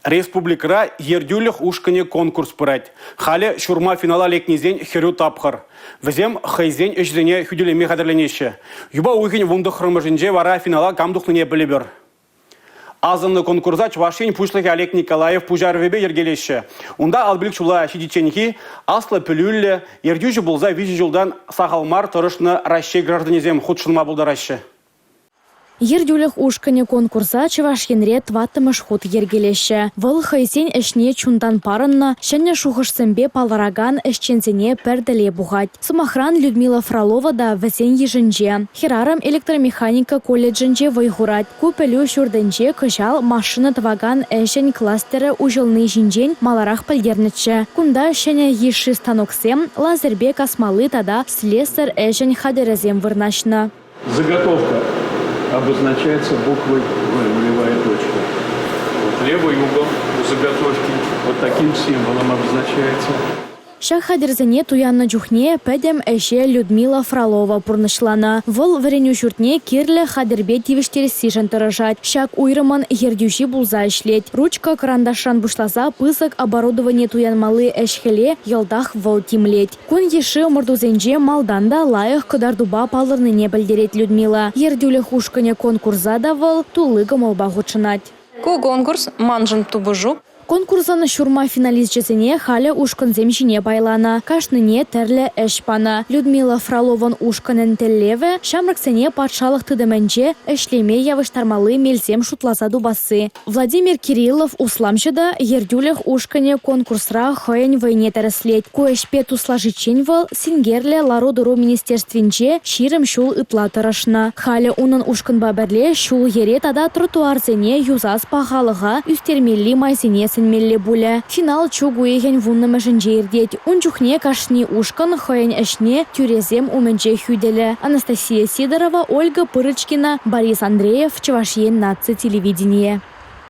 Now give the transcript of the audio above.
Республикӑра ертӳлӗх ушкӑнӗ конкурс пырать. Халӗ ҫурма финала лекнисен хӗрӳ тапхӑр. Вӗсем хӑйсен ӗҫӗсене хӳтӗлеме хатӗрленеҫҫӗ. Юпа уйӑхӗн 19-мӗшӗнче вара финала кам тухнине пӗлӗпӗр. Асӑннӑ конкурса Чӑваш Ен Пуҫлӑхӗ Олег Николаев пуҫарӑвӗпе йӗркелеҫҫӗ. Унта 55 ҫула ҫитичченхи аслӑ пӗлӳллӗ, ертӳҫӗ пулса виҫӗ ҫултан сахал мар тӑрӑшнӑ Раҫҫей гражданӗсем хутшӑнма пултараҫҫӗ. Ертӳлӗх ушкӑнӗ конкурса Чӑваш Енре тӑваттӑмӗш хут йӗркелеҫҫӗ. Вӑл хӑйсен ӗҫне чунтан парӑннӑ, ҫӗнӗ шухӑшсемпе палӑракан ӗҫченсене пӗр тӗле пухать. Сӑмахран, Людмила Фролова та вӗсен йышӗнче. Хӗрарӑм электромеханика колледжӗнче вӑй хурать. Ку пӗлӳ ҫуртӗнче кӑҫал машина тӑвакан ӗҫӗн кластерӗ уҫӑлни ҫинчен маларах пӗлтернӗччӗ. Кунта ҫӗнӗ йышши станоксем, лазерпе касмалли тата слесарь ӗҫӗн хатӗрӗсем вырнаҫнӑ. Заготовка обозначается буквой В, нулевая точка. Вот левый угол у заготовки вот таким символом обозначается. Ҫак хатӗрсене туяннӑ чухне пӗтӗм ӗҫе Людмила Фролова пурнӑҫланӑ. Вӑл вӗренӳ ҫуртне кирлӗ хатӗрпе тивӗҫтерессишӗн тӑрӑшать. Ҫак уйрӑмӑн ертӳҫи пулса ӗҫлет. Ручка-кӑранташран пуҫласа пысӑк оборудовани туянмалли ӗҫ-хӗле йӑлтах вӑл тимлет. Кун йышши ӑмӑртусенче малтан та лайӑх кӑтартупа палӑрнине пӗлтерет Людмила. Ертӳлӗх ушкӑнӗ конкурса та вӑл тулли кӑмӑлпа хутшӑнать. Ку конкурс маншӑн тупӑшу. Конкурсӑн ҫурма финалисчӗсене халӗ ушкӑнсем ҫине пайланӑ. Кашнине тӗрлӗ ӗҫ панӑ. Людмила Фроловӑн ушкӑнӗн тӗллевӗ – ҫамрӑксене патшалӑх тытӑмӗнче ӗҫлеме явӑҫтармалли мелсем шутласа тупасси. Владимир Кириллов усламҫӑ та ертӳлӗх ушкӑнӗ конкурсра хӑйӗн вӑйне тӗрӗслет. Ку ӗҫпе туслашиччен вӑл синкерлӗ лару-тӑру министерствинче 20 ҫул ытла тӑрӑшнӑ. Халӗ унӑн ушкӑнпа пӗрле ҫул-йӗре тата тротуарсене юсас пахалӑха ӳстермелли майсене сӗнмелле пулӗ. Финал чӳк уйӑхӗн вуннӑмӗшӗнче иртет. Ун чухне кашни ушкӑн хӑйӗн ӗҫне тӳресем умӗнче хӳтӗлӗ. Анастасия Сидорова, Ольга Пырочкина, Борис Андреев, Чӑваш Ен наци телевиденийӗ.